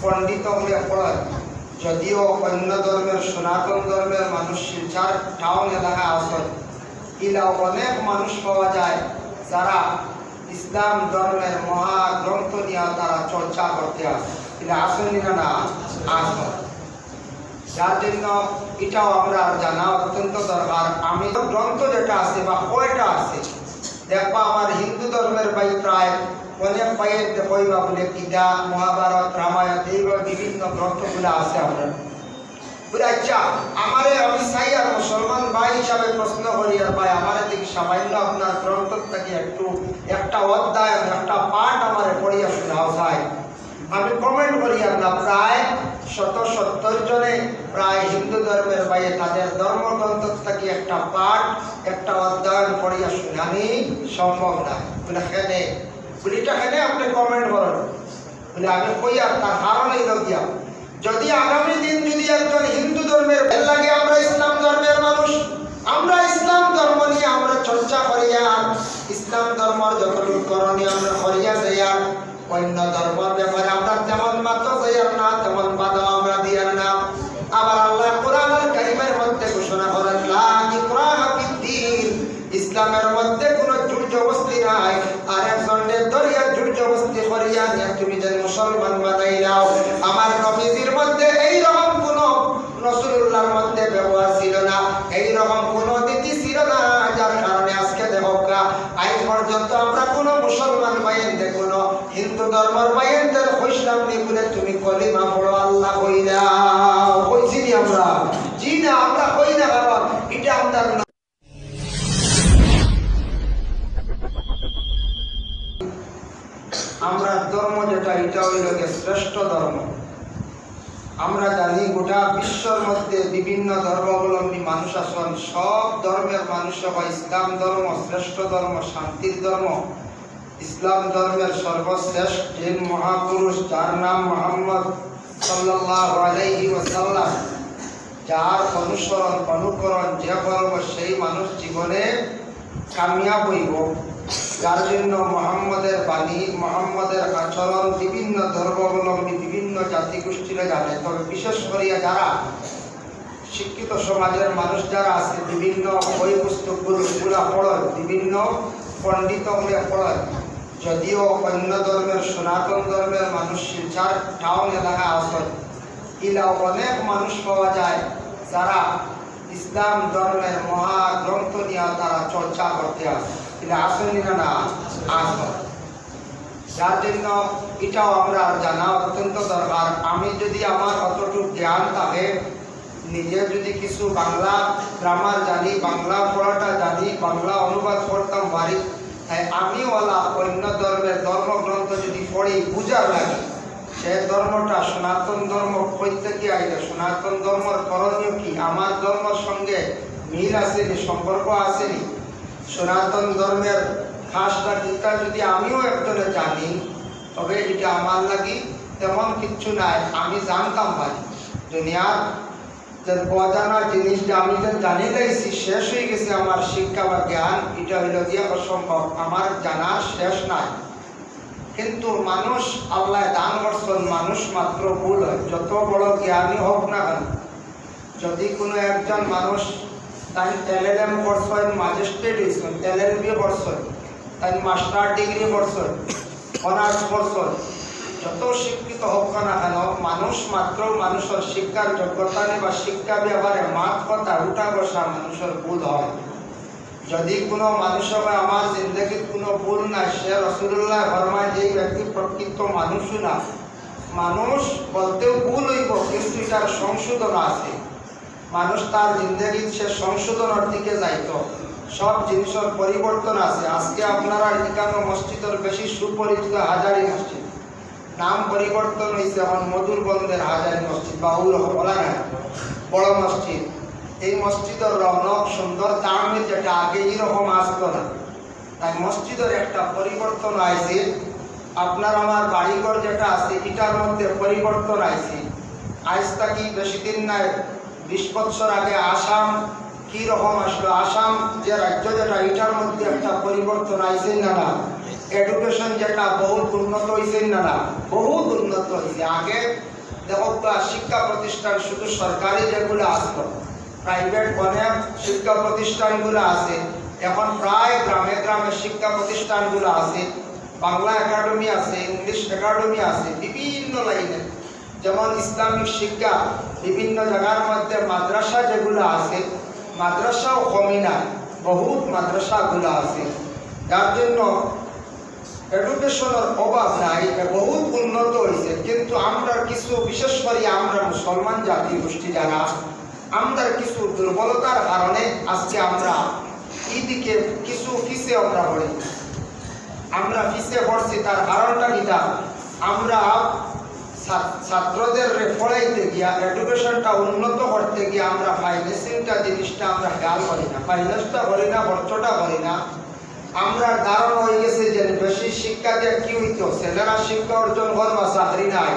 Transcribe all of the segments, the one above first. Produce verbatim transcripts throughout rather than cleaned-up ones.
পণ্ডিত অকলে পড়ায়। যদিও অন্য ধর্মের, সনাতন ধর্মের মানুষ শিলচর টাউন এলাকায় আছইন, ইলা অনেক মানুষ পাওয়া যায় যারা ইসলাম ধর্মের মহাগ্রন্থ নিয়া তারা চর্চা করতে আছে। ইলা আছইন নি না? না, আছইন। যার জন্য এটাও আমরা জানা অত্যন্ত দরকার। আমি গ্রন্থ যেটা আছে বা কয়টা আছে, দেখবা আমার হিন্দু ধর্মের ভাই প্রায় অনেক ভাইয়ে দেখইবা বলে গীতা, মহাভারত, রামায়ণ, এইভাবে বিভিন্ন গ্রন্থগুলো আছে আমরা। বলে, আচ্ছা, আমারে আমি চাই আর মুসলমান ভাই হিসাবে প্রশ্ন করি আর ভাই, আমারে দেখি সামান্য আপনার গ্রন্থ থাকি একটু একটা অধ্যায়, একটা পাঠ আমারে পড়িয়া শোনাও চাই। আমি কমেন্ট করি আমরা প্রায় শত সত্তর জনে প্রায় হিন্দু ধর্মের ভাইয়ে তাদের ধর্মগ্রন্থ থাকি একটা পাঠ, একটা অধ্যায় পড়িয়া শুনানি সম্ভব না। বলে, কেনে? বলে, এটা কেনে আপনি কমেন্ট করেন? বলে, আমি কই আর তার কারণ এই গিয়া, যদি আগামী দিন যদি একজন হিন্দু ধর্মের এর লাগে আমরা ইসলাম ধর্মের মানুষ, আমরা ইসলাম ধর্ম নিয়ে আমরা চর্চা করিয়া, ইসলাম ধর্মর যতটুকু করণীয় আমরা করিয়া যাইয়া, অন্য ধর্মর ব্যাপারে আমরা তেমন মাতো যাইয়ার না, তেমন বাধা আমরা দিয়ার না। আবার আল্লাহ কোরআনুল কারীমের মধ্যে ঘোষণা করেন, "লা ইকরাহা ফিদ্দীন", ইসলামের মধ্যে কোনো জোর জবরদস্তি নাই। আর একজনরে ধরিয়া জোর জবরদস্তি করিয়া নিয়া তুমি যেন মুসলমান বানাইলাও, আমার নবীজির মধ্যে এই রকম কোনো, রাসূলুল্লাহর মধ্যে ব্যবহার ছিল না, এই রকম কোনো নীতি ছিল না, যার কারণে আজকে দেখো কা, আজ পর্যন্ত আমরা কোনো মুসলমান ভাইয়ের কোনো হিন্দু ধর্মর ভাইয়ের কইছিলাম নি বলে তুমি কলিমা পড়ো আল্লাহ কইলা, কইছি নি আমরা? জি না, আমরা কই না, কারণ এটা আমরা না। আমরা ধর্ম যেটা, এটা হইল গিয়ে শ্রেষ্ঠ ধর্ম। আমরা জানি গোটা বিশ্বর মধ্যে বিভিন্ন ধর্মাবলম্বী মানুষ আছেন, সব ধর্মের মানুষ বা ইসলাম ধর্ম শ্রেষ্ঠ ধর্ম, শান্তির ধর্ম। ইসলাম ধর্মের সর্বশ্রেষ্ঠ তিন মহাপুরুষ, যার নাম মোহাম্মদ সাল্লাল্লাহু আলাইহি ওয়াসাল্লাম, যার অনুসরণ অনুকরণ যে করব সেই মানুষ জীবনে কামিয়াব হইব। যার জন্য মোহাম্মদের বাণী, মোহাম্মদের আচরণ বিভিন্ন ধর্মাবলম্বী, বিভিন্ন জাতিগোষ্ঠীরা জানে। তবে বিশেষ করিয়া যারা শিক্ষিত সমাজের মানুষ যারা আছে, বিভিন্ন বই পুস্তকগুলো গুলা পড়েন, বিভিন্ন পণ্ডিত অকলে পড়েন। যদিও অন্য ধর্মের, সনাতন ধর্মের মানুষ শিলচর টাউন এলাকায় আছেন, ইলা অনেক মানুষ পাওয়া যায় যারা ইসলাম ধর্মের মহাগ্রন্থ নিয়ে তারা চর্চা করতে আছে। ইলা আছেন না? না, আছেন। যার জন্য এটাও আমরা জানা অত্যন্ত দরকার। আমি যদি আমার অতটুকু জ্ঞান থাকে, নিজে যদি কিছু বাংলা গ্রামার জানি, বাংলা পড়াটা জানি, বাংলা অনুবাদ করতাম পারি, তাই আমি ওলা অন্য ধর্মের ধর্মগ্রন্থ যদি পড়ি, বুঝার লাগে, সে ধর্মটা সনাতন ধর্ম কই থেকে আইল, সনাতন ধর্মর করণীয় কি, আমার ধর্মর সঙ্গে মিল আছে নি, সম্পর্ক আছে নি, সনাতন ধর্মের খাসটা কিতা যদি আমিও একজনে জানি, তবে এটা আমার লাগি তেমন কিচ্ছু নাই, আমি জানতাম পারি। দুনিয়ার যে অজানা জিনিসটা আমি যে জানি লাইছি, শেষ হয়ে গেছে আমার শিক্ষা বা জ্ঞান, এটা হইল গিয়া অসম্ভব, আমার জানার শেষ নাই। কিন্তু মানুষ আল্লাহ দান করছেন, মানুষ মাত্র ভুল হয়, যত বড় জ্ঞানী হোক না কেন, যদি কোনো একজন মানুষ তাই এলএলএম করছেন, ম্যাজিস্ট্রেট হইছেন, এলএলবি করছেন, তাই মাস্টার ডিগ্রি করছেন, অনার্স করছেন, যত শিক্ষিত হোক না কেন, মানুষ মাত্র মানুষের শিক্ষার যোগ্যতা নেই বা শিক্ষা ব্যাপারে মাত কথা উঠা বসা মানুষের ভুল হয়। যদি কোনো মানুষ হয় আমার জিন্দগিত কোনো ভুল নাই, সে রাসূলুল্লাহ ফরমায় যে ব্যক্তি প্রকৃত মানুষও না। মানুষ বলতেও ভুল হইব, কিন্তু এটার সংশোধন আছে। মানুষ তার জিন্দগিত সে সংশোধনের দিকে যাইতো। সব জিনিসের পরিবর্তন আছে। আজকে আপনারা এখানে মসজিদের বেশি সুপরিচিত হাজারি মসজিদ, নাম পরিবর্তন হয়েছে এখন মধুরগঞ্জের হাজারি মসজিদ বা ওরকম ওলা না, বড় মসজিদ। এই মসজিদের রৌনক সুন্দর তামির যেটা আগে এইরকম আসতো না। তাই মসজিদের একটা পরিবর্তন আইছে। আপনার আমার বাড়িঘর যেটা আছে, এটার মধ্যে পরিবর্তন আইছে। আজ থাকি বেশি দিন নাই, বিশ বছর আগে আসাম কি রকম আসলো, আসাম যে রাজ্য যেটা, এটার মধ্যে একটা পরিবর্তন আইছে না, না? এডুকেশন যেটা বহুত উন্নত হইছে না, না, বহুত উন্নত হইছে। আগে দেখো বা শিক্ষা প্রতিষ্ঠান শুধু সরকারি যেগুলো আসলো, প্রাইভেট অনেক শিক্ষা প্রতিষ্ঠানগুলো আছে, এখন প্রায় গ্রামে গ্রামে শিক্ষা প্রতিষ্ঠানগুলো আছে, বাংলা একাডেমি আছে, ইংলিশ একাডেমি আছে, বিভিন্ন লাইনে। যেমন ইসলামিক শিক্ষা, বিভিন্ন জায়গার মধ্যে মাদ্রাসা যেগুলো আছে, মাদ্রাসাও কমই না, বহুত মাদ্রাসাগুলো আছে, যার জন্য এডুকেশনের অভাব নাই, এ বহুত উন্নত হইছে। কিন্তু আমরা কিছু, বিশেষ করে আমরা মুসলমান জাতি গোষ্ঠী যারা, আমরা কিছু দুর্বলতার কারণে আজকে আমরা এই দিকে কিছু পিছে আমরা পড়ি। আমরা পিছে পড়ছি, তার কারণটা কিতা? আমরা ছা-, ছাত্রদের পড়াইতে গিয়া, এডুকেশনটা উন্নত করতে গিয়া আমরা ফাইন্যান্সিংটা জিনিসটা আমরা খেয়াল করি না, ফাইন্যান্সটা করি না, খরচটা করি না। আমরার ধারণা হয়ে গেছে যে বেশি শিক্ষা দিয়ে কি হইতো, ছেলেরা শিক্ষা অর্জন করবা, চাকরি নাই।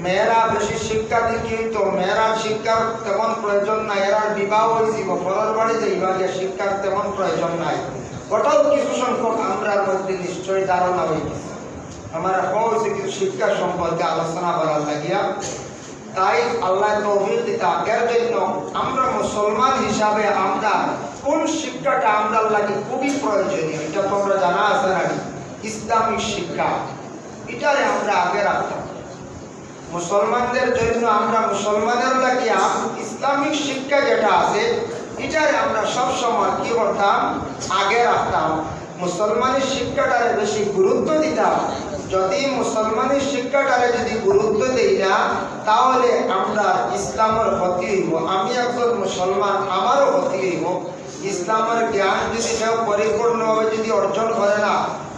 মেয়েরা বেশি শিক্ষা দিয়ে কি হইতো, মেয়েরার শিক্ষার তেমন প্রয়োজন নাই, এরার বিবাহ হয়েছিল, পরের বাড়ি যাইবা, যে শিক্ষার তেমন প্রয়োজন নাই। ওটাও কিছু সংখ্যক আমরার মধ্যে নিশ্চয়ই ধারণা হয়ে গেছে। আমার হওয়া হয়েছে কিছু শিক্ষা সম্পর্কে আলোচনা করার লাগিয়া। তাই আল্লাহ তৌফিক দিতা। এর জন্য আমরা মুসলমান হিসাবে আমরা কোন শিক্ষাটা আমরার লাগি খুবই প্রয়োজনীয়, এটা তো আমরা জানা আছে নাকি? ইসলামিক শিক্ষা, এটারে আমরা আগে রাখতাম। মুসলমানদের জন্য আমরা মুসলমানের লাগি আম-, ইসলামিক শিক্ষা যেটা আছে, এটারে আমরা সব সময় কি করতাম? আগে রাখতাম। মুসলমানি শিক্ষাটারে বেশি গুরুত্ব দিতাম। যদি মুসলমানি শিক্ষাটারে যদি গুরুত্ব দেই না, তাহলে আমরা ইসলামের ক্ষতি হইব। আমি একজন মুসলমান, আমারও ক্ষতি হইব। ইসলামের জ্ঞান যদি কেউ পরিপূর্ণভাবে যদি অর্জন করে না,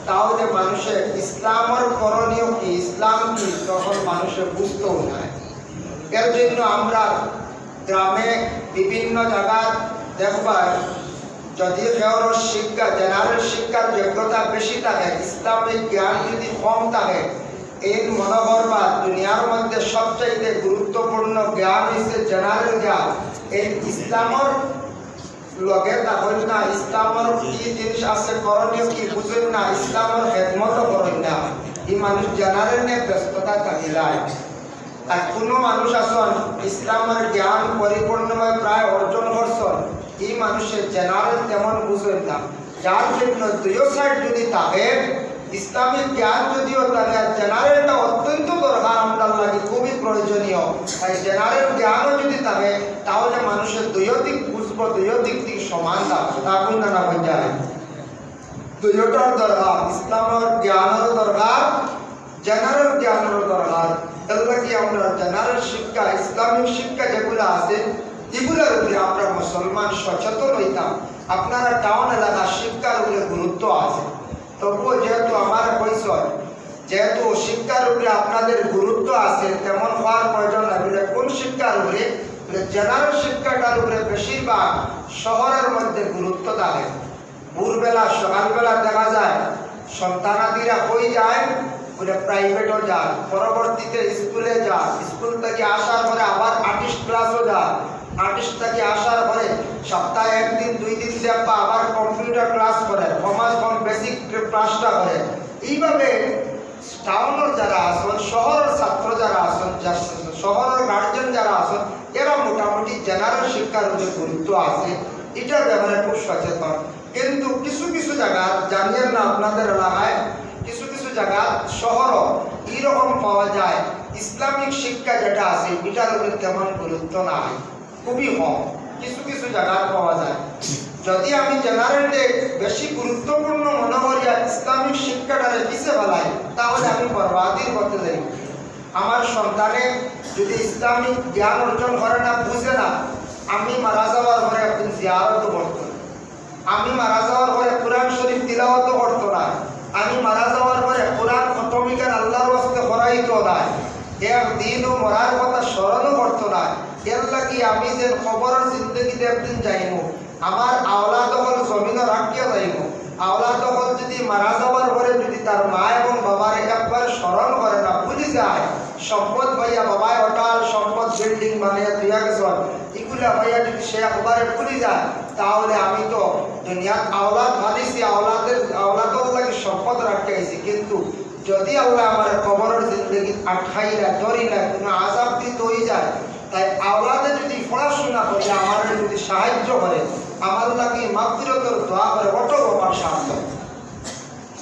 তাহলে মানুষের ইসলামের করণীয় কি, ইসলাম কি, তখন মানুষের বুঝতেও নাই। এর জন্য আমরা গ্রামে বিভিন্ন জায়গার দেখবার, যদি কেউর শিক্ষা, জেনারেল শিক্ষার যোগ্যতা বেশি থাকে, ইসলামিক জ্ঞান যদি কম থাকে, এই মনে করবা দুনিয়ার মধ্যে সবচাইতে গুরুত্বপূর্ণ জ্ঞান হইছে জেনারেল জ্ঞান। এই ইসলামর লগে থাকইন না, ইসলামর কি জিনিস আছে, করণীয় কি বুঝইন না, ইসলামর খেদমত করইন না, এই মানুষ জেনারেল নিয়ে ব্যস্ততা থাকিলায়। আর কোনো মানুষ আছন ইসলামর জ্ঞান পরিপূর্ণভাবে প্রায় অর্জন করছন, এই মানুষের জেনারেল তেমন বুঝইন না। যার জন্য দুইও সাইড যদি থাকে, ইসলামিক জ্ঞান যদিও থাকে, আর জেনারেলটা অত্যন্ত দরকার, আমরার লাগি খুবই প্রয়োজনীয়। তাই জেনারেল জ্ঞানও যদি থাকে, তাহলে মানুষের দুইও দিক বুঝবো, দুইও দিক থেকে সমান থাকবো। তা বুঝ না, না বুঝ যায়? দুইওটার দরকার, ইসলামর জ্ঞানরও দরকার, জেনারেল জ্ঞানরও দরকার। এর লাগি আমরা জেনারেল শিক্ষা, ইসলামিক শিক্ষা যেগুলো আছে, এগুলোর উপরে আমরা মুসলমান সচেতন হইতাম। আপনারা টাউন এলাকার শিক্ষার উপরে গুরুত্ব আছে, তবুও যেহেতু আমার পরিচয়, যেহেতু শিক্ষার উপরে আপনাদের গুরুত্ব আছে, তেমন হওয়ার প্রয়োজন নাই। বলে কোন শিক্ষার উপরে? বলে জেনারেল শিক্ষাটার উপরে বেশিরভাগ শহরের মধ্যে গুরুত্ব থাকে। ভোরবেলা, সকালবেলা দেখা যায় সন্তানাদিরা কই যায়? বলে প্রাইভেটও যায়, পরবর্তীতে স্কুলে যায়, স্কুল থেকে আসার পরে আবার আর্টিস্ট ক্লাসও যায়, আর্টিস্ট থেকে আসার পরে সপ্তাহে একদিন দুই দিন দেখবা আবার কম্পিউটার ক্লাস করে, কমার্স কম বেসিক ক্লাসটা করে। এইভাবে টাউনের যারা আছন, শহরের ছাত্র যারা আছন, যা-, শহরের গার্জিয়ান যারা আছন, এরা মোটামুটি জেনারেল শিক্ষার উপরে গুরুত্ব আছে, এটার ব্যাপারে খুব সচেতন। কিন্তু কিছু কিছু জায়গা, জানিয়েন না আপনাদের এলাকায়, কিছু কিছু জায়গা শহরও এইরকম পাওয়া যায়, ইসলামিক শিক্ষা যেটা আছে, এটার উপরে তেমন গুরুত্ব নাই, খুবই কম, কিছু কিছু জায়গা পাওয়া যায়। যদি আমি জেনারেলকে বেশি গুরুত্বপূর্ণ মনে করি আর ইসলামিক শিক্ষাটারে পিছে ফেলাই, তাহলে আমি বরবাদির পথে যাই। আমার সন্তানে যদি ইসলামিক জ্ঞান অর্জন করে না, বুঝে না, আমি মারা যাওয়ার পরে একদিন জিয়ারতও করতো না, আমি মারা যাওয়ার পরে কোরআন শরীফ তিলাওয়াতও করতো না, আমি মারা যাওয়ার পরে কোরআন খতমিকার আল্লাহর ওয়াস্তে করাইতো না, একদিনও মরার কথা স্মরণও করতো না। এর লাগি আমি যে কবরের জিন্দগিতে একদিন যাইমু, আমার আওলাদ অকল জমিনো রাখিয়া যাইব। আওলাদ অকল যদি মারা যাওয়ার পরে যদি তার মা এবং বাবারে একবার স্মরণ করে না, ভুলি যায়, সম্পদ পাইয়া, বাবায় অটাল সম্পদ, বিল্ডিং বানাইয়া দিয়া গেছন, ইগুলা পাইয়া যদি সে একবারে ভুলি যায়, তাহলে আমি তো দুনিয়াত আওলাদ হারাইছি, আওলাদের, আওলাদর লাগি সম্পদ রাখিয়া আইছি, কিন্তু যদি আল্লায় আমারে কবরর জিন্দেগিত আটকাইলা, ধরিলা, কুনু আযাব দিত অইযায়, তাই আওলাদে যদি পড়াশুনা করে, আমারে যদি সাহায্য করে, আমার লাগি মাগফিরাতর দোয়া করে, ওটাউ আমার সার্থক।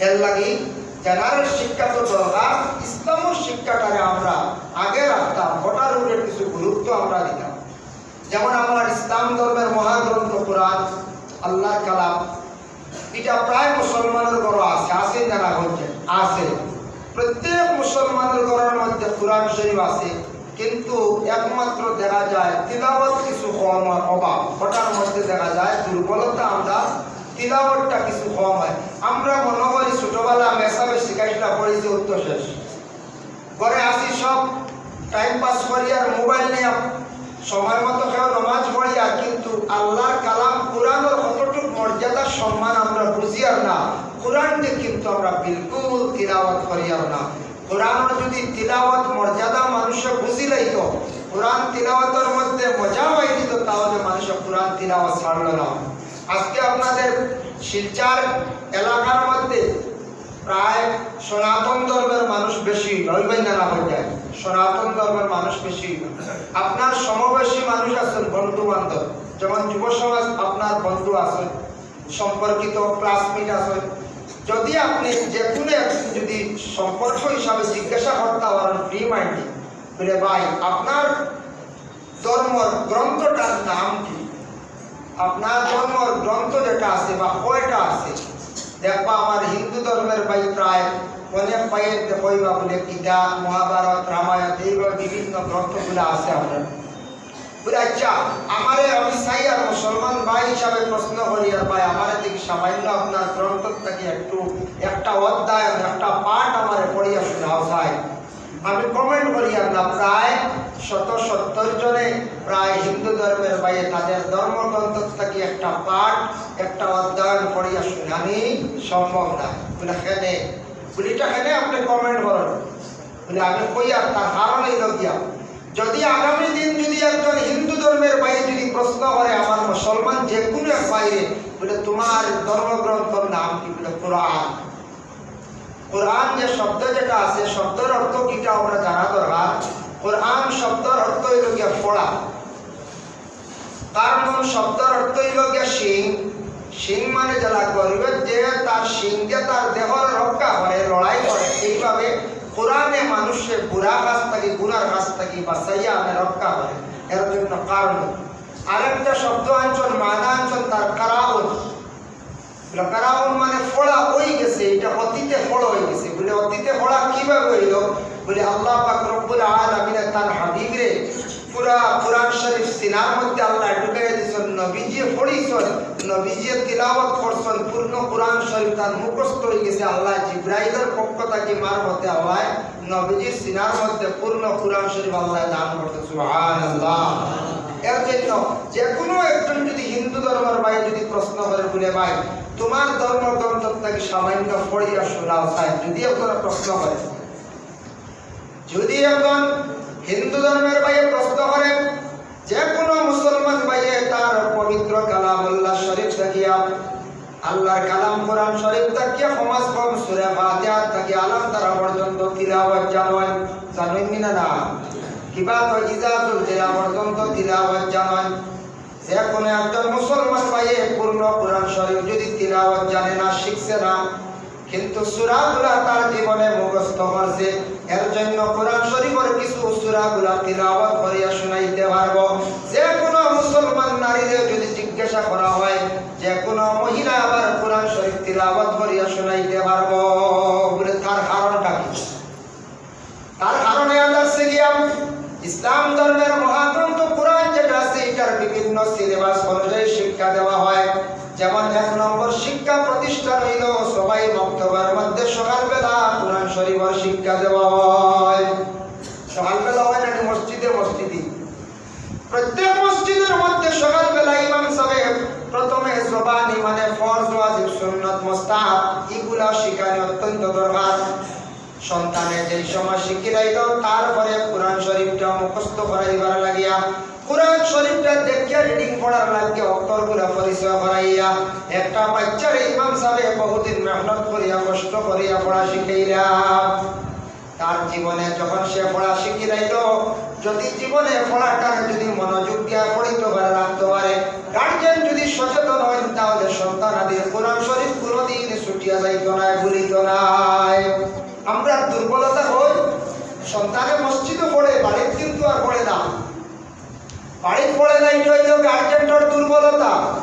এর লাগি general শিক্ষা তো দরকার, ইসলামর শিক্ষাটারে আমরা আগে রাখতাম, ওটার উপরে কিছু গুরুত্ব আমরা দিতাম। যেমন আমার ইসলাম ধর্মের মহাগ্রন্থ কোরআন, আল্লাহর কালাম, এটা প্রায় মুসলমানর ঘরো আছে, আছে না, না হচ্ছে? আছে। প্রত্যেক মুসলমানর ঘরর মধ্যে কোরআন শরীফ আছে, কিন্তু একমাত্র দেখা যায় তিলাওয়াত কিছু কম হয়, অভাব, ওটার মধ্যে দেখা যায় দুর্বলতা, আমরা তিলাওয়াতটা কিছু কম হয়। আমরা মনে করি ছোটবেলা মেসাবে শিখাইছিলা, পড়েছি, উত্তর শেষ। ঘরে আসি সব time pass করি আর মোবাইল নিয়া সময় মতো কেউ নামাজ পড়ি আর, কিন্তু আল্লাহর কালাম কোরআনর কতটুক মর্যাদা সম্মান আমরা বুঝি আর না। কোরআনকে কিন্তু আমরা বিলকুল তিলাওয়াত করি আর না। কোরআনর যদি তিলাওয়াত মর্যাদা মানুষে বুঝিলাইতো, কোরআন তিলাওয়াতর মধ্যে মজা পাইলিতো, তাহলে মানুষে কোরআন তিলাওয়াত ছাড়লো না। আজকে আপনাদের শিলচর এলাকার মধ্যে প্রায় সনাতন ধর্মের মানুষ বেশি, অইবা না, না অইবা? সনাতন ধর্মের মানুষ বেশি। আপনার সমবয়সী মানুষ আছইন, বন্ধু বান্ধব, যেমন যুব সমাজ, আপনার বন্ধু আছইন, সম্পর্কিত classmate আছইন, যদি আপনি যে কুনু একজন যদি সম্পর্ক হিসাবে জিজ্ঞাসা করতা পারইন free mindly, বলে, "ভাই, আপনার ধর্মর গ্রন্থটার নাম কি? আপনার ধর্মর গ্রন্থ যেটা আছে বা কয়টা আছে?" দেখবা, আমার হিন্দু ধর্মের ভাই প্রায় অনেক ভাইয়ে কইবা বলে, "গীতা, মহাভারত, রামায়ণ, এইভাবে বিভিন্ন গ্রন্থগুলা আছে আমরা।" বলে, "আচ্ছা, আমারে, আমি চাই আর মুসলমান ভাই হিসাবে প্রশ্ন করি, আর ভাই, আমারে দেখি সামান্য আপনার গ্রন্থ থাকি একটু, একটা অধ্যায়, একটা পাঠ আমারে পড়িয়া শোনাও চাই।" আমি comment করি আর না, প্রায় শত সত্তর জনে, প্রায় হিন্দু ধর্মের ভাইয়ে তাদের ধর্মগ্রন্থ থাকি একটা পাঠ, একটা অধ্যায় পড়িয়া শোনানি সম্ভব না। বলে, "কেনে?" বলে, "এটা কেনে আপনি comment করেন?" বলে, "আমি কই আর তার কারণ অইলো গিয়া, যদি আগামী দিন যদি একজন হিন্দু ধর্মের ভাই যদি প্রশ্ন করে আমার মুসলমান যে কুনু এক ভাইরে, বলে, 'তোমার ধর্মগ্রন্থর নাম কি?' বলে, 'কোরআন।' কোরআন যে শব্দ যেটা আছে, শব্দর অর্থ কিতা আমরা জানা দরকার। কোরআন শব্দর অর্থ অইলো গিয়া পড়া। কারণ শব্দর অর্থ অইলো গিয়া শিং। শিং মানে যেলা গরিবের যে তার শিং দিয়া তার দেহর রক্ষা করে, লড়াই করে, এইভাবে কোরআনে মানুষরে বুরা কাজ থাকি, গুনার কাজ থাকি বাঁচাইয়া আনে, রক্ষা করে। এর জন্য কারণ। আরেকটা শব্দ আনছইন, মানা আনছইন তার কারাউন। বলে, কারাউন মানে পড়া অই গেছে, এটা অতীতে পড়া অই গেছে। বলে, অতীতে পড়া কিভাবে অইলো? বলে, আল্লাহ পাক রব্বুল আলামিনে তার হাবিবরে পুরা কোরআন শরীফ সিনার মধ্যে আল্লায় ঢুকাইয়া দিছইন, নবীজিয়ে পড়ছইন, নবীজিয়ে তিলাওয়াত করছইন, পূর্ণ কোরআন শরীফ তার মুখস্থ অই গেছে। আল্লায় জিব্রাইলর পক্ষ থাকি মারফতে আল্লায় নবীজির সিনার মধ্যে পূর্ণ কোরআন শরীফ আল্লায় দান করছইন। সুবহানাল্লাহ। এর জন্য যে কুনু একজন যদি হিন্দু ধর্মের ভাই যদি প্রশ্ন করে, বলে, "ভাই, তোমার ধর্মগ্রন্থ থাকি সামান্য পড়িয়া শোনাও চাই", যদি একজন প্রশ্ন করে, যদি একজন হিন্দু ধর্মের ভাইয়ে প্রশ্ন করে, যে কুনু মুসলমান ভাইয়ে তার পবিত্র কালামুল্লাহ শরীফ থাকিয়া, আল্লাহর কালাম কোরআন শরীফ থাকিয়া কমাস কম সূরা ফাতিহা থাকি আলাম তারা পর্যন্ত তিলাওয়াত জানইন, জানইন নি না? না, কিবা তো ইজা জুলজিলা পর্যন্ত তিলাওয়াত জানইন। যে কুনু একজন মুসলমান ভাইয়ে পূর্ণ কোরআন শরীফ যদি তিলাওয়াত জানে না, শিখছে না, কিন্তু সূরাগুলা তার জীবনে মুখস্থ করছে, এর জন্য কোরআন শরীফর কিছু সূরাগুলা তিলাওয়াত করিয়া শুনাইতে পারবো। যে কুনু মুসলমান নারীরে যদি জিজ্ঞাসা করা হয়, যে কুনু মহিলা আবার কোরআন শরীফ তিলাওয়াত করিয়া শুনাইতে পারবো, বলে, তার কারণটা কি? তার কারণে আল্লাহ সিরিয়াম ইসলাম ধর্মের মহাগ্রন্থ কোরআন যেটা আছে, এটার বিভিন্ন syllabus অনুযায়ী শিক্ষা দেওয়া হয়। যেমন এক নম্বর শিক্ষা প্রতিষ্ঠান অইলো সবাই মক্তবের মধ্যে সকালবেলা কোরআন শরীফর শিক্ষা দেওয়া হয়। সকালবেলা হয় না, মসজিদে মসজিদে। প্রত্যেক মসজিদের মধ্যে সকালবেলা ইমাম সাহেব প্রথমে জবানি মানে ফরজ, ওয়াজিব, সুন্নত, মুস্তাহাব, ইগুলা শিখানি অত্যন্ত দরকার। সন্তানে যেই সময় শিখিলাইলো, তারপরে কোরআন শরীফটা মুখস্থ করাইবার লাগিয়া কোরআন শরীফটা দেখিয়া রিডিং পড়ার লাগিয়া অক্ষরগুলা পরিচয় করাইয়া একটা বাচ্চারে ইমাম সাহেবে বহুদিন মেহনত করিয়া কষ্ট করিয়া পড়া শিখাইলা। তার জীবনে যখন সে পড়া শিখি যাইত, যদি জীবনে পড়াটারে যদি মনোযোগ দিয়া পড়িতে পারে, রাখতে পারে, গার্জিয়ান যদি সচেতন হয়, তাহলে সন্তানাদির কোরআন শরীফ কোনোদিন ছুটিয়া যাইত নায়, ভুলিত নায়। আমরা দুর্বলতা হই, সন্তানে মসজিদও পড়ে, বাড়িত কিন্তু আর পড়ে না। বাড়িত পড়ে না, ইটা অইল গার্জেন্টর দুর্বলতা।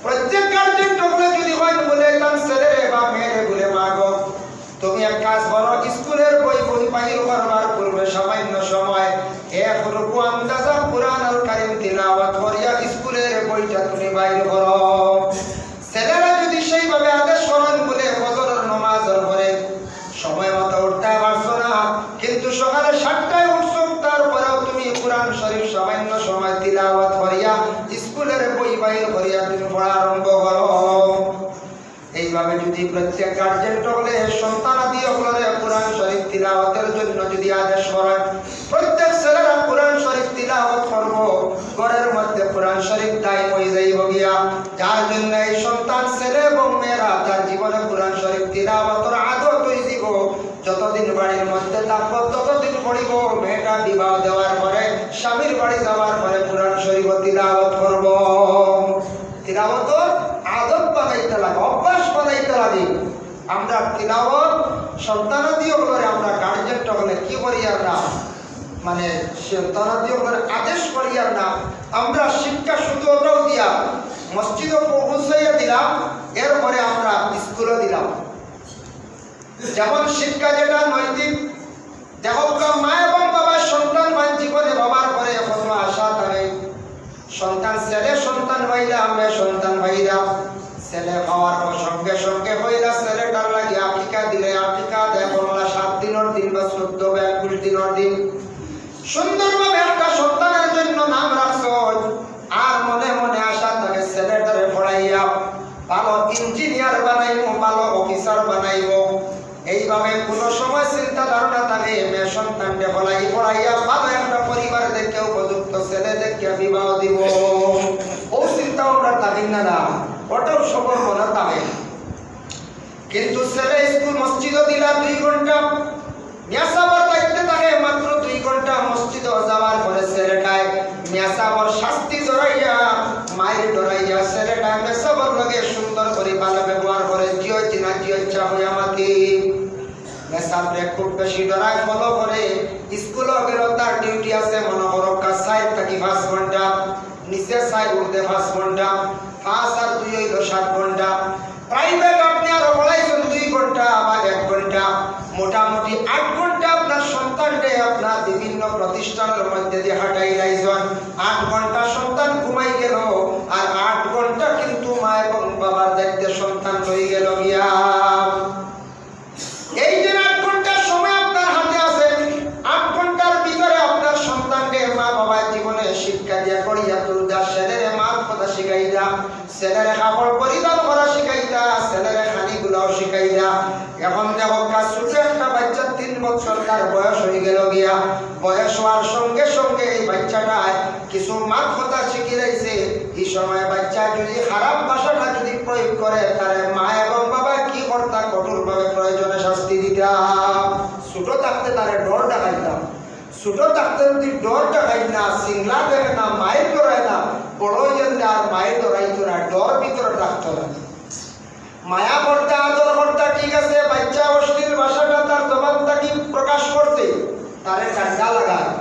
প্রত্যেক গার্জেন্ট অকলে যদি কইন বুলে তান ছেলেরে বা মেয়েরে বুলে, "মা গো, তুমি এক কাজ করো, স্কুলের বই, বই বাইর করবার পূর্বে সামান্য সময় এক রুকু আন্দাজা কোরআনুল কারীম তিলাওয়াত করিয়া স্কুলের বইটা তুমি বাইর করো।" ছেলেরা যদি সেইভাবে আদেশ করেন বুলে, "ফজরের নমাজর পরে সময় মতো উঠতে পারছো না, কিন্তু সকালে সাতটায় উঠছো, তারপরেও তুমি কোরআন শরীফ সামান্য সময় তিলাওয়াত করিয়া স্কুলের বই বাইর করিয়া তুমি পড়া আরম্ভ করো।" এইভাবে যদি প্রত্যেক গার্জেন অকলে সন্তানাদি অকলরে কোরআন শরীফ তিলাওয়াতের জন্য যদি আদেশ করেন, প্রত্যেক ছেলেরা কোরআন শরীফ তিলাওয়াত করব, ঘরের মধ্যে কোরআন শরীফ দায়ম হয়ে যাইব গিয়া। যার জন্য এই সন্তান ছেলে এবং মেয়েরা তার জীবনে কোরআন শরীফ তিলাওয়াতর আদত হয়ে দিব। যতদিন বাড়ির মধ্যে থাকবো ততদিন পড়িব। মেয়েটা বিবাহ দেওয়ার পরে, স্বামীর বাড়ি যাওয়ার পরে কোরআন শরীফ তিলাওয়াত করব। তিলাওয়াতর আদত বানাইতে লাগে, অভ্যাস বানাইতে লাগে। আমরা তিলাওয়াত সন্তানাদি অকলরে, আমরা গার্জেন অকলে কি করি আর না, মানে সন্তানাদি অকলরে আদেশ করি আর না, আমরা শিক্ষা শুধু আমরাও দিয়া মসজিদও পৌঁছাইয়া দিলাম, এরপরে আমরা স্কুলও দিলাম। যেমন শিক্ষা যেটা নৈতিক, দেখো, মা এবং বাবার সন্তান পাইন জীবনে, বাবার পরে কত আশা থাকে। সন্তান, ছেলে সন্তান পাইলা, মেয়ে সন্তান পাইলা, ছেলে পাওয়ার পর সঙ্গে সঙ্গে হইলা, ছেলেটার লাগি আকিকা দিলে, আকিকা দেয় করলা সাত দিনের দিন বা চোদ্দ বা একুশ দিনের দিন। সুন্দরভাবে একটা সন্তানের জন্য নাম রাখছো, আর মনে মনে আশা থাকে ছেলেটারে পড়াইয়া ভালো ইঞ্জিনিয়ার বানাইবো, ভালো অফিসার বানাইবো। এইভাবে কোনো সময় চিন্তা ধারণা থাকে, মেয়ে সন্তানকে পড়াই, পড়াইয়া ভালো একটা পরিবার দেখে, উপযুক্ত ছেলে দেখে বিবাহ দিব। ও চিন্তা ভাবনা থাকে না, না, ওটাও সবার মনে থাকে। কিন্তু ছেলে স্কুল মসজিদও দিলা দুই ঘন্টা, মেসাবর দায়িত্বে থাকে মাত্র দুই ঘন্টা। মসজিদও যাওয়ার পরে ছেলেটায় মেসাবর শাস্তি ডরাইয়া, মায়ের ডরাইয়া ছেলেটায় মেসাবর লগে সুন্দর করে ভালো ব্যবহার করে, জিও জিনা জিও ইচ্ছা হইয়া মাতি। মেসাবরে খুব বেশি ডরায়, ফলো করে। স্কুলও গেল, তার ডিউটি আছে মনে করো কা চাইর থাকি পাঁচ ঘন্টা, নিচে চাইর উর্ধে পাঁচ ঘন্টা, পাঁচ আর দুই হইল সাত ঘন্টা। প্রাইভেট আপনি আরো পড়াইছেন দুই ঘন্টা বা এক ঘন্টা, মোটামুটি আট ঘন্টা আপনার সন্তানকে আপনার বিভিন্ন প্রতিষ্ঠানের মধ্যে দিয়ে হাঁটাই লাইছেন। আট ঘন্টা সন্তান ঘুমাই গেল, আর আট ঘন্টা কিন্তু মা এবং বাবার দায়িত্বে সন্তান রয়ে গেল গিয়া। এই যে আট ঘন্টার সময় আপনার হাতে আছে, আট ঘন্টার ভিতরে আপনার সন্তানকে মা বাবার জীবনে শিক্ষা দিয়া করিয়া তুলতা, ছেলেরে মাত কথা শিখাইতা, ছেলেরে কাপড় পরিধান করা শিখাইতা, ছেলেরে খানিগুলাও শিখাইতা। এখন দেখো, কা ছোট একটা বাচ্চা, তিন বছর তার বয়স হয়ে গেল গিয়া। বয়স হওয়ার সঙ্গে সঙ্গে এই বাচ্চাটায় কিছু মাত কথা শিখি লাইছে। এই সময় বাচ্চা যদি খারাপ ভাষাটা যদি প্রয়োগ করে, তারে মা এবং বাবা কি করতা? কঠোরভাবে প্রয়োজনে শাস্তি দিতা। ছোট থাকতে তারে ডর দেখাইতাম। ছোট থাকতে যদি ডর দেখাই না, সিংলা দেখে না, মায়ের ডরায় না, বড় হয়ে গেলে আর মায়ের ডরাইতো না, ডর ভিতরে থাকতো না। মায়া করতা, আদর করতা, ঠিক আছে, বাচ্চা অশ্লীল ভাষাটা তার জবান থাকি প্রকাশ করছে, তারে ডান্ডা লাগায়।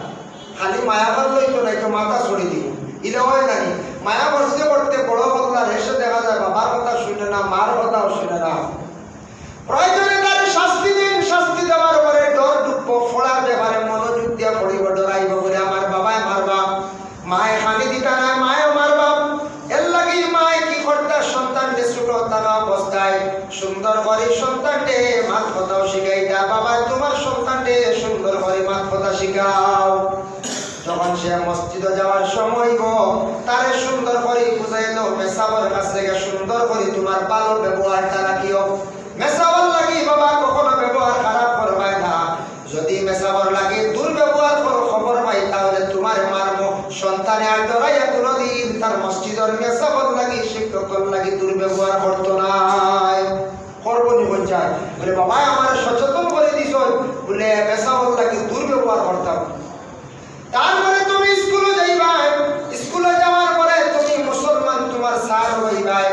খালি মায়া করলেই তো নাই, তো মাথা ছড়ি দিব, ইলা হয় নানি? মায়া করতে করতে বড় করলা, শেষে দেখা যায় বাবার কথা শুনে না, মার কথাও শুনে না। প্রয়োজনে তারে শাস্তি দিন, শাস্তি দেওয়ার পরে ডর ঢুকবো, পড়ার ব্যাপারে মনোযোগ দিয়া পড়িব, ডরাইব বলে আমার বাবায় মারবা, মায়ে খানি দিতা না, মায়েও মারবা। এর লাগি মায়ে কি করতা? সন্তানকে ছোট থাকা অবস্থায় সুন্দর করে সন্তানকে মাত কথাও শিখাইতা, "বাবা, তোমার সন্তানকে সুন্দর করে মাত কথা শিখাও।" যখন সে মসজিদে যাওয়ার সময় গো, তারে সুন্দর করে বুঝাই দাও, মেসাবর কাছ থেকে সুন্দর করে তোমার ভালো ব্যবহারটা রাখিও। মেসাবর লাগি বাবা কখনো ব্যবহার খারাপ করবায় না। যদি মেসাবর লাগি দুর্ব্যবহার করো, খবর পাই, তাহলে তোমারে মারমু। সন্তান বাবায় আমারে সচেতন করি দিছইন, বুলে বেসাবর লাগি দুর্ব্যবহার করতাম। তারপরে তুমি স্কুলো যাইবায়, স্কুলো যাওয়ার পরে তুমি মুসলমান, তুমার স্যার অইবায়।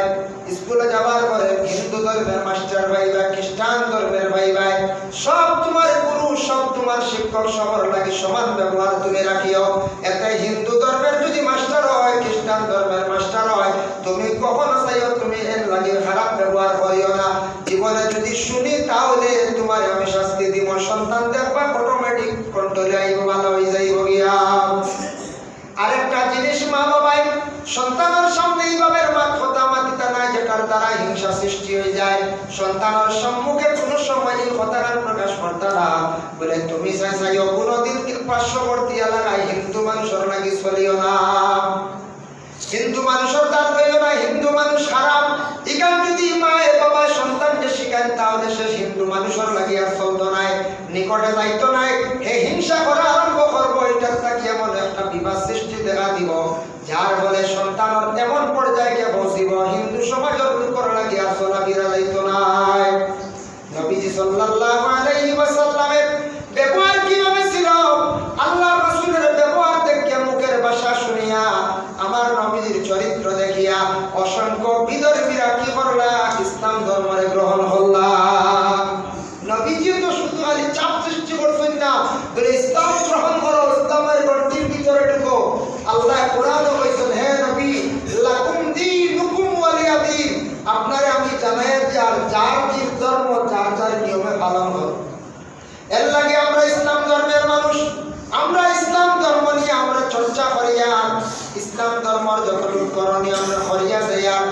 স্কুলো যাওয়ার পরে হিন্দু ধর্মের মাস্টার পাইবায়, খ্রিস্টান ধর্মের পাইবায়। সব তুমার গুরু, সব তুমার শিক্ষক, সবর লাগি সমান ব্যবহার তুমি রাখিও। এতে হিন্দু ধর্মের যদি মাস্টার অয়, খ্রিস্টান ধর্মের মাস্টার অয়, তুমি কখনো চাইও তুমি এর লাগি খারাপ ব্যবহার করিও না। জীবনে যদি শুনি, তাহলে তুমারে আমি শাস্তি দিমু। সন্তান দেখবা, অটোমেটিক কন্ট্রোলে আইবো, ভালা অই যাইবো গিয়া। আরেকটা জিনিস, মা বাবায় সন্তানর সামনে এইভাবে মাত কথা মাতিতা নায়, যেটার দ্বারা হিংসা সৃষ্টি অই যায়। সন্তানর সম্মুখে কুনু সময় এই কথাখান প্রকাশ করতা না। বুলে, তুমি চাই চাইও কুনুদিন কি পার্শ্ববর্তী এলাকায় হিন্দু মানুষর লাগি চলিও না, হিন্দু মানুষর দাস অইও না, হিন্দু মানুষ খারাপ। ইখান যদি মায়ে বাবায় সন্তানরে শিখাইন, তাহলে সে হিন্দু মানুষর লাগি আর চলতো নায়, নিকটে যাইতো নায়, হে হিংসা করা আরম্ভ করবো। ইটার থাকি এমন একটা বিবাদ সৃষ্টি দেখা দিবো, যার ফলে সন্তানর এমন পর্যায়ে গিয়া পৌঁছিবো, হিন্দু সমাজর লোকর লাগি আর চলাফিরা যাইতো নায়। নবীজি সাল্লাল্লাহু আলাইহি ওয়াসাল্লামের ব্যবহার কিভাবে ছিল? আল্লাহর রাসূলের ব্যবহার দেখিয়া, মুখের ভাষা শুনিয়া, আমার নবীজির চরিত্র দেখিয়া অসংখ্য বিধর্মীরা কি করলা? ইসলাম ধর্মরে গ্রহণ করলা। নবীজিও তো শুধু খালি চাপ সৃষ্টি করছইন না, বুলে, ইসলাম গ্রহণ করো, ইসলামের গণ্ডির ভিতরে ঢুকো। আল্লায় কোরআনো কইছইন, হে নবী, লাকুম দীনুকুম ওয়ালিয়া দীন। আপনারে আমি জানাইয়া দিয়ার, যার দিন ধর্ম, যার যার নিয়মে পালন করো। এর লাগি আমরা ইসলাম ধর্মের মানুষ, আমরা ইসলাম ধর্ম নিয়া আমরা চর্চা করিয়ার, ইসলাম ধর্মর যতটুকু করণীয় আমরা করিয়া যাইয়ার,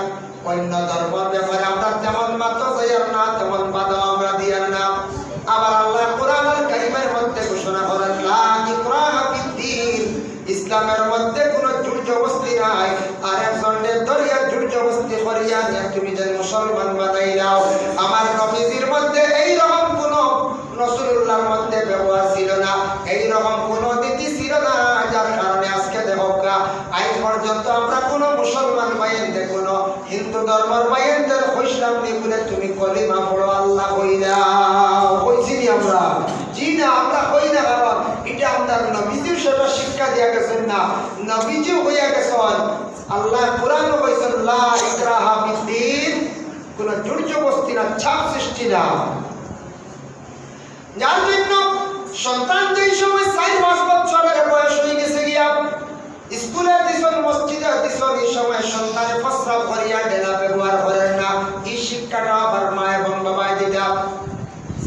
অন্য ধর্মর ব্যাপারে আমরা তেমন মাত যাইয়ার না, তেমন বাধা আমরা দিয়ার না। আবার আল্লায় কোরআনুল কারীমের মধ্যে ঘোষণা করেন, লা ইকরাহা ফিদ্দীন, ইসলামের মধ্যে কুনু জোর জবরদস্তি নাই। আর একজনরে ধরিয়া জোর জবরদস্তি করিয়া নিয়া তুমি যেন মুসলমান বানাইলাও, আমার নবীজির মধ্যে এই রকম কুনু, রাসূলুল্লাহর মধ্যে ব্যবহার ছিল না, এই রকম কুনু নীতি ছিল না, যার কারণে আজকে দেখউক্কা, আইজ পর্যন্ত আমরা কুনু মুসলমান ভাইয়াইন্তে কুনু হিন্দু ধর্মর ভাইয়াইন্তরে কইছিলাম নি বুলে, তুমি কলিমা পড়ো, আল্লাহ কইলাও? কইছি নি আমরা? জি না, আমরা কই না, কারণ ইটা আমরার নবীজিও সেটা শিক্ষা দিয়া গেছইন না। নবীজিও কইয়া গেছইন, আল্লায় কোরআনো কইছইন, লা ইকরাহা ফিদ্দীন, কুনু জোর জবরদস্তি না, চাপ সৃষ্টি না। যার জন্য সন্তান যেই সময় চাইর পাঁচ বছরের বয়স অই গেছে গিয়া, স্কুলে দিছইন, মসজিদে দিছইন, এই সময় সন্তানে প্রস্রাব করিয়া ঢেলা ব্যবহার করের না। এই শিক্ষাটা আবার মা এবং বাবায় দিতা।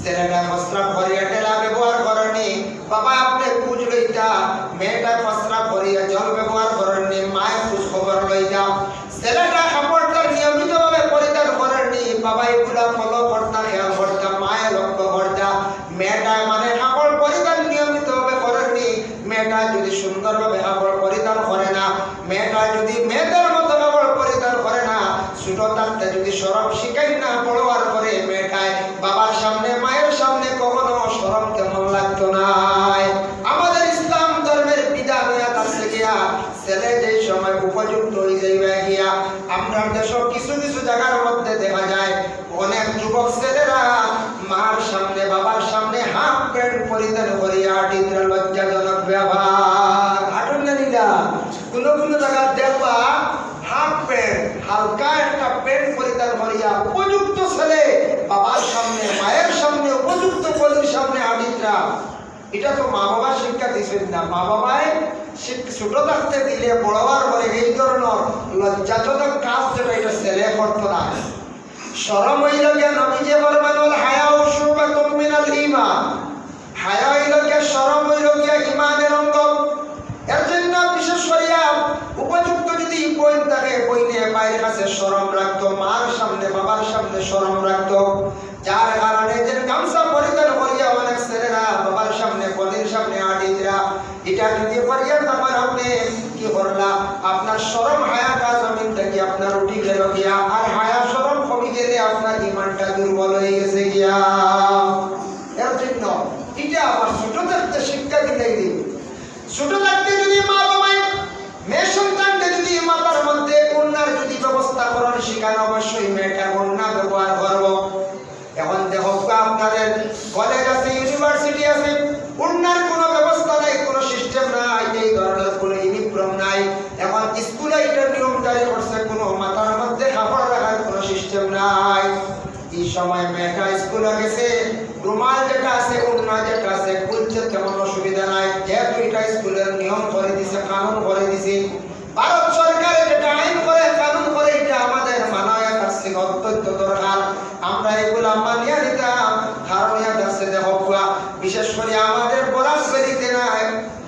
ছেলেটা প্রস্রাব করিয়া ঢেলা ব্যবহার করের নি, বাবায় আপনে খোঁজ লইতা। মেয়েটা প্রস্রাব করিয়া জল ব্যবহার করের নি, মায়ে খোঁজ খবর লইতা। ছেলেটা কাপড়টা নিয়মিতভাবে পরিধান করের নি, বাবায় ইগুলা follow করতা, খেয়াল করতা, মায়ে লক্ষ্য করতা। মেয়েটা মানে কাপড় পরিধান নিয়মিতভাবে করের নি, মেয়েটা যদি সুন্দরভাবে কাপড় পরিধান করে না, মেয়েটা যদি মেয়েদের মতো কাপড় পরিধান করে না, ছোট থাকতে যদি শরম শিখাইন না, বড় হওয়ার পরে মেয়েটায় বাবার সামনে, মায়ের সামনে কখনো শরম তেমন লাগতো নায়। আমাদের ইসলাম ধর্মের বিধান অইয়া থাকছে গিয়া, ছেলে যেই সময় উপযুক্ত অই যাইবা গিয়া, আমরার দেশো কিছু কিছু জাগার মধ্যে দেখা যায়, অনেক যুবক ছেলেরা মার সামনে, বাবার সামনে হাফ প্যান্ট পরিধান করিয়া আটিত্রা, লজ্জাজনক ব্যাপার। আটন না নিলা? কুনু কুনু জাগাত দেখবা হাফ প্যান্ট, হালকা একটা প্যান্ট পরিধান করিয়া উপযুক্ত ছেলে বাবার সামনে, মায়ের সামনে, উপযুক্ত কলির সামনে আটিত্রা। ইটা তো মা বাবায় শিক্ষা দিছইন না। মা বাবায় শিক-, ছোট থাকতে দিলে বড় হওয়ার পরে এই ধরনর লজ্জাজনক কাজ যেটা, ইটা ছেলে করতো না। শরম অইলো গিয়া, নবীজি ফরমান, "ওয়াল হায়াউ শুবাতুম মিনাল ঈমান।" হায়া অইলো গিয়া, শরম অইলো গিয়া ঈমানের অঙ্গ। এর জন্য বিশেষ করিয়া উপযুক্ত যদি বইন থাকে, বইনে ভাইর কাছে শরম রাখতো, মার সামনে, বাবার সামনে শরম রাখতো। যার কারণে যে গামছা পরিধান করিয়া অনেক ছেলেরা বাবার সামনে, বইনর সামনে আটিত্রা, ইটা যদি করিয়া তখন আপনে কি করলা? আপনার শরম হায়াটা জমিন থাকি আপনার উঠি গেলো গিয়া, আর হায়া শরম কমি গেলে আপনার ঈমানটা দুর্বল অই গেছে গিয়া। এর জন্য ইটা আবার ছোট থাকতে শিক্ষা দিলাই দিন। ছোট থাকতে যদি মা বাবায় মেয়ে সন্তানরে যদি মাথার মধ্যে ওড়নার যদি ব্যবস্থা করেন, সেখানে অবশ্যই মেয়েটা ওড়না ব্যবহার করবো। এখন দেখউক্কা, আপনার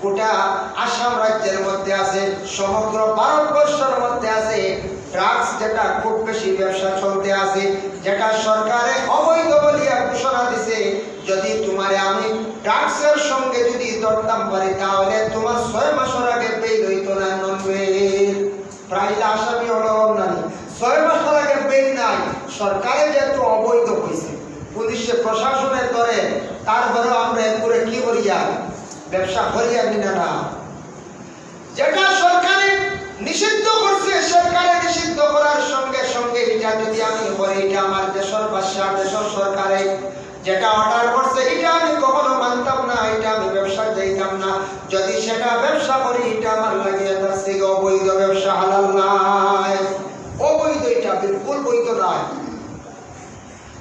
গোটা আসাম রাজ্যের মধ্যে আছে, সমগ্র ভারতবর্ষের মধ্যে আছে। ড্রাগস যেটা খুব বেশি ব্যবসা চলতে আছে, যেটা সরকারে অবৈধ বলিয়া ঘোষণা দিছে, যদি তোমারে আমি ড্রাগসের সঙ্গে যদি ধরতাম পারি, তাহলে তোমার ছয় মাসের আগে বেইল হইতো না, নন বেইল। প্রায় আসামি হলো না, ছয় মাসের আগে বেইল নাই। সরকারে যেহেতু অবৈধ হইছে, পুলিশে প্রশাসনে ধরে, তারপরেও আমরা এর করে কি করিয়া ব্যবসা করিয়া নি না, না? যেটা সরকারে নিষিদ্ধ করছে, সরকারে নিষিদ্ধ করার সঙ্গে সঙ্গে এটা যদি আমি করি, এটা আমার দেশের বাদশা, দেশের সরকারে যেটা অর্ডার করছে, এটা আমি কখনো মানতাম না, এটা আমি ব্যবসা যাইতাম না। যদি সেটা ব্যবসা করি, এটা আমার লাগিয়া তার থেকে অবৈধ ব্যবসা, হালাল নাই, অবৈধ, এটা বিলকুল বৈধ নাই।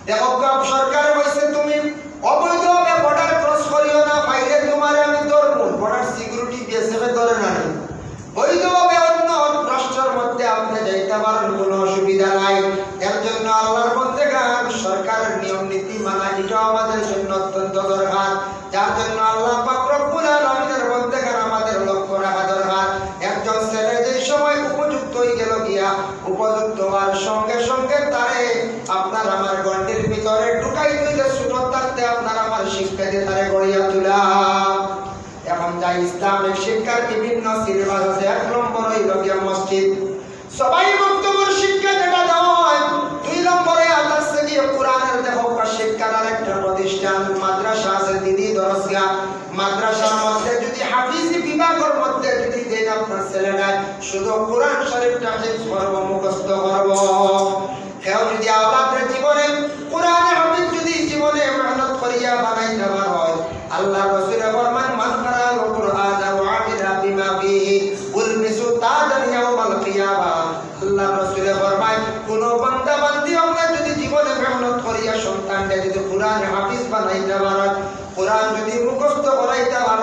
দেখো, সরকারে কইছে, তুমি অবৈধভাবে বর্ডার ক্রস করিও না, পাইলে তোমারে আমি ধরমু। বর্ডার সিকিউরিটি, বিএসএফ এ ধরে না নি? বৈধভাবে অন্য রাষ্ট্রের মধ্যে আপনি যাইতে পারেন, কোনো অসুবিধা নাই। এর জন্য আল্লাহর বন্দেগান সরকারের নিয়ম নীতি মানা, এটাও আমাদের জন্য অত্যন্ত দরকার। যার জন্য আল্লাহ পাক রব্বুল আলামিনের বন্দেগান আমাদের লক্ষ্য রাখা দরকার। একজন ছেলে যে সময় উপযুক্ত হয়ে গেল গিয়া, উপযুক্ত হওয়ার সঙ্গে সঙ্গে তারে আপনার আমার গণ্ডির ভিতরে ঢুকাই দিলে, ছোট থাকতে আপনার আমার শিক্ষা দিয়ে তারে গড়িয়া তোলা। এখন যা ইসলামিক শিক্ষার বিভিন্ন সিলেবাস আছে, এক নম্বর হইল গিয়া মসজিদ। সবাই বক্তব্যের শিক্ষা যেটা দেওয়া হয়, দুই নম্বরে আদার্সে গিয়ে কোরআনের দেখো শিক্ষার আর একটা প্রতিষ্ঠান, মাদ্রাসা আছে, দিনি দরসগাহ। মাদ্রাসার মধ্যে যদি হাফিজি বিভাগের মধ্যে যদি দেন আপনার ছেলেটায় শুধু কোরআন শরীফটা হিফজ করব, মুখস্থ করব, কেউ যদি আওলাদরে জীবনে কোরআনে হাফিজ যদি জীবনে মেহনত করিয়া বানাইতে পারে, আল্লাহ রসুলে ফরমান, "মান কারাল কুরআনা ওয়া আমিলা বিমা ফিহি উলবিসু তাজান ইয়াউমাল কিয়ামা।" আল্লাহ রসুলে ফরমায়, কোনো বান্দা বান্দি আমরা যদি জীবনে মেহনত করিয়া সন্তানকে যদি কোরআন হাফিজ বানাইতে পারে, কোরআন যদি মুখস্থ করাইতে পারে,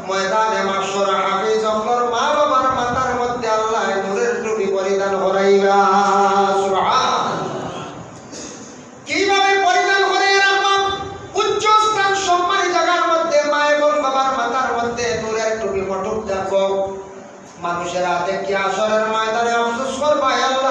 ময়দানে মাহশর হাফিজ অকলর মা বাবার মাথার মধ্যে আল্লাহ নূরের টুপি পরিধান করাইবা। সুবহানাল্লাহ। কিভাবে পরিধান করে রাখবা? উচ্চ স্থান, সম্মানী জায়গার মধ্যে মা এবং বাবার মাথার মধ্যে নূরের টুপি পটুক থাকবো। মানুষেরা দেখি হাশরের ময়দানে আফসোস করবা, "আয়